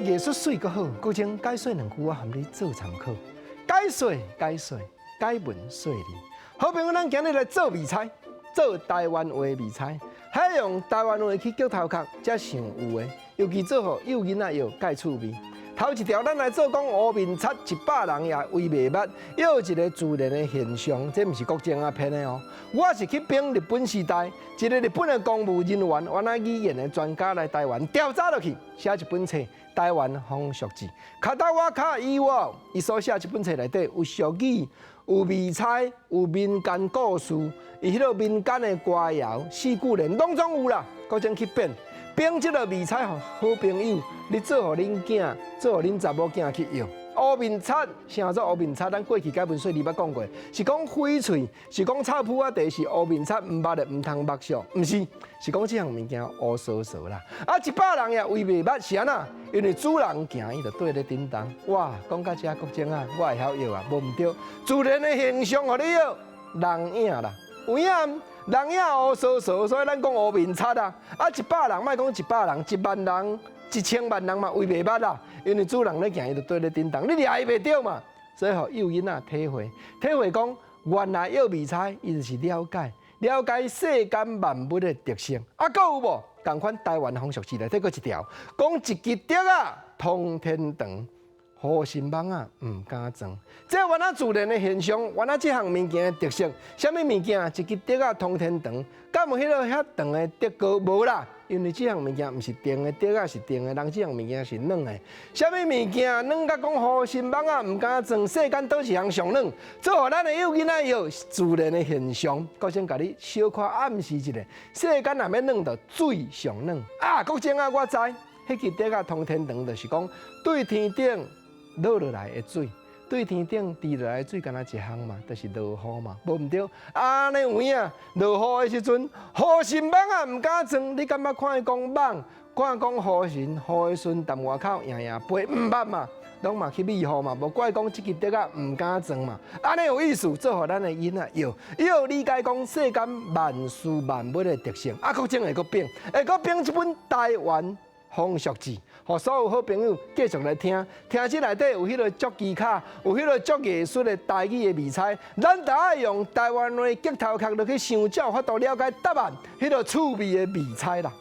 藝術媠閣好，閣將解說兩句，我含你做參考。解說解說，解文說理。好朋友，咱今日來做味猜，做台灣話味猜，還用台灣話去激頭殼，才像有的。尤其做予幼囡仔藥蓋趣味。頭一條，咱來做講烏面賊100人也圍袂捌，又一個自然的現象，這毋是國政仔編的哦。我是去編日本時代，一個日本的公務人員，原來語言的專家來台灣調查落去，寫一本冊《台灣風俗誌》。較早我較以往，伊所寫這本冊內底有俗語、有味猜、有民間故事，伊彼个民間的歌謠、四句聯，攏總有啦。閣將去編。編這个味猜予好朋友，你做予恁囝，做予恁查某囝去用。烏面賊，啥做烏面賊？咱過去解文說理捌講過，是講翡翠，是講臭殕仔茶是烏面賊，毋捌的毋通目相，毋是，是講這項物件烏趖趖啦。啊，100人也圍袂捌是按怎？因為主人行，伊就綴咧叮當。哇，講到這國政啊，我會曉藥啊，無毋對。自然的現象予你藥，人影啦，有影。人影烏趖趖，所以咱講烏面賊啊！啊，100人莫講100人，1萬人、1000萬人嘛圍袂捌啦，因為主人咧行，伊就綴咧叮當，你掠伊袂著嘛。所以予幼囡仔體會，體會講原來藥味猜，伊就是了解了解世間萬物的特性。啊，閣有無？仝款台灣風俗誌內底閣一條，講一支竹仔通天長。護身網仔毋敢鑽，這原來自然的現象，原來這項物件的特色，啥物物件？一支竹仔通天長，敢有彼个遐長的竹篙？無啦，因為這項物件毋是長的竹仔是長的，人這項物件是軟的。啥物物件軟甲講護身網仔毋敢鑽？世間佗一項上軟？做予咱的幼囡仔藥自然的現象，閣先共你小可暗示一下，世間若欲軟，就水上軟。啊，國政啊，我知，彼支竹仔通天長，就是講對天頂落落來的水，對天頂滴落來的水，敢若一項嘛，就是落雨嘛，無毋對。按呢有影，落雨的時陣，護身網仔毋敢鑽。你敢捌看伊講網，看講雨神，雨的時陣踮外口營營飛，毋捌嘛，攏嘛去避雨嘛，無怪講這支竹仔毋敢鑽嘛。按呢有意思，做予咱的囡仔藥，伊理解講世間萬事萬物的特性。啊，閣種會閣變，會閣編這本台灣風俗誌，予所有好朋友繼續來聽，聽這內底有彼个足技巧，有彼个足藝術的台語的味猜，咱著愛用台灣話激頭殼落去想，才有法度了解答案，彼个趣味的味猜啦。